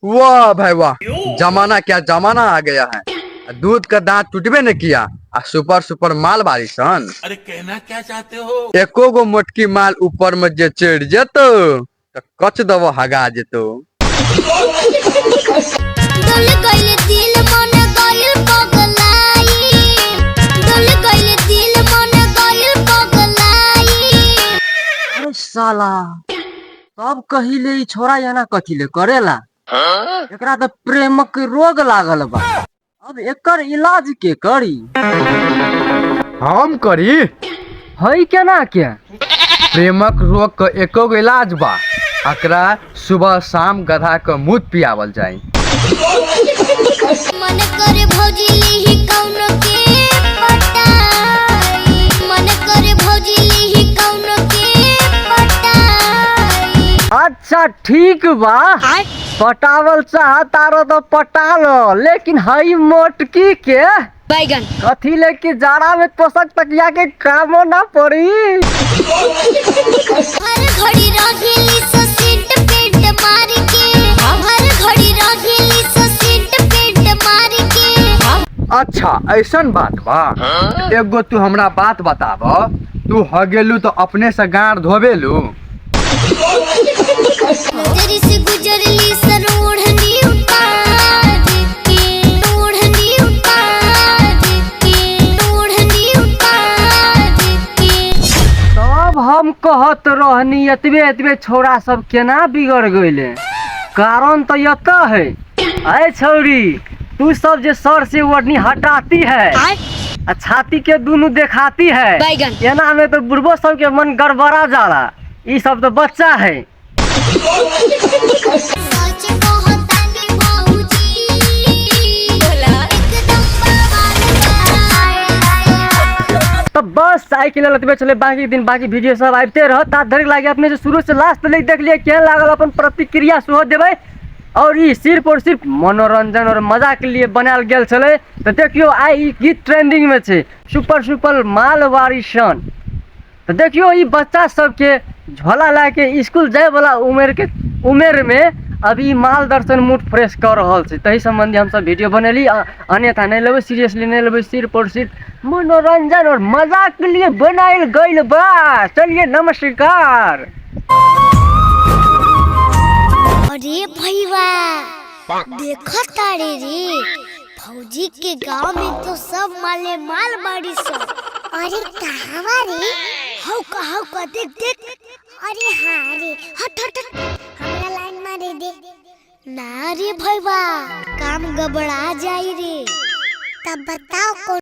वाह भाई वाह, जमाना क्या जमाना आ गया है। दूध का दांत टूटबे न किया आ सुपर सुपर माल बारी सन। अरे कहना क्या चाहते हो? एको गो मोटकी माल ऊपर में जे चढ़ जेतो त कच दबो हगा जेतो। डोल गइल दिल मन गइल पगलाई, डोल गइल दिल मन गइल पगलाई। अरे साला, तब कहिले ई छोरा एना कथी ले करेला? एकरा तऽ प्रेमक रोग लागल बा। अब एकर इलाज के करी? हम करी। हई केना के? प्रेमक रोग के एको गो इलाज बा, एकरा सुबह शाम गधा के मूत पियावल जाई। मन करे भौजी लिही कौनो के पटाई, मन करे भौजी लिही कौनो के पटाई। अच्छा ठीक बा, पटावल चाह तारो तो पटा लो, लेकिन हई मोटकी के बैगन कथी ले कि जाड़ा में तोशक तकिया के कामो ना पड़ी। हर घड़ी रंगीली सो सेंट पेंट मार के, हर घड़ी रंगीली सो सेंट पेंट मार के। अच्छा ऐसन बात बा, एगो तू हमरा बात बताब, तू हगेलू तो अपने से गाड़ धोबेलू? नजर से गुजरली सन ओढ़नी उतार के, ओढ़नी उतार के, ओढ़नी उतार के। तब हम कहत रहनी एतबे एतबे छोरा सब केना बिगड़ गइले, कारण तो यत है। अरे छौरी, तू सब जे सर से ओढ़नी हटाती है आ छाती के दुनू देखाती है, बैगन। एना में तो बुढ़बो सब के मन गड़बड़ा जाला। ई सब तो बच्चा है। सच कहतानी भौजी, एकदम बवाल बा। तो बस आइ के लेल एतबे छलै, बाकी दिन बाकी वीडियो सब आबिते रहत। ता धरि लागे अपने से शुरू से लास्ट तक देख लिए, केहन लागल अपन प्रतिक्रिया सेहो देबै। और ई सिर्फ और सिर्फ मनोरंजन और मजा के लिए बनायल गेल छलै। तऽ देखियौ आइ ई गीत ट्रेंडिंग में छै, सुपर सुपर मालवाड़ी सन। तऽ देखियौ ई बच्चा सबके झोला लए के स्कूल जाय वाला उमेर के उमेर में अभी माल दर्शन मूड फ्रेश कऽ रहल छै। ताहि सम्बन्धी हमसब वीडियो बनेली, अन्यथा नहि लेबै, सीरियसली नहि लेबै, सिर्फ और सिर्फ मनोरंजन और मजा के लिए बनायल गइल बा। चलिए नमस्कार। अरे भैया देखो तारे रे, फौजी के गांव में तो सब माले माल बाड़ी सब। अरे कहावा रे, हौ का हौ का, देख देख। अरे हाँ रे, हट हट हट, हमरा लाइन मारे दे ना रे भैया, काम गबड़ा जाई रे। तब बताओ कौन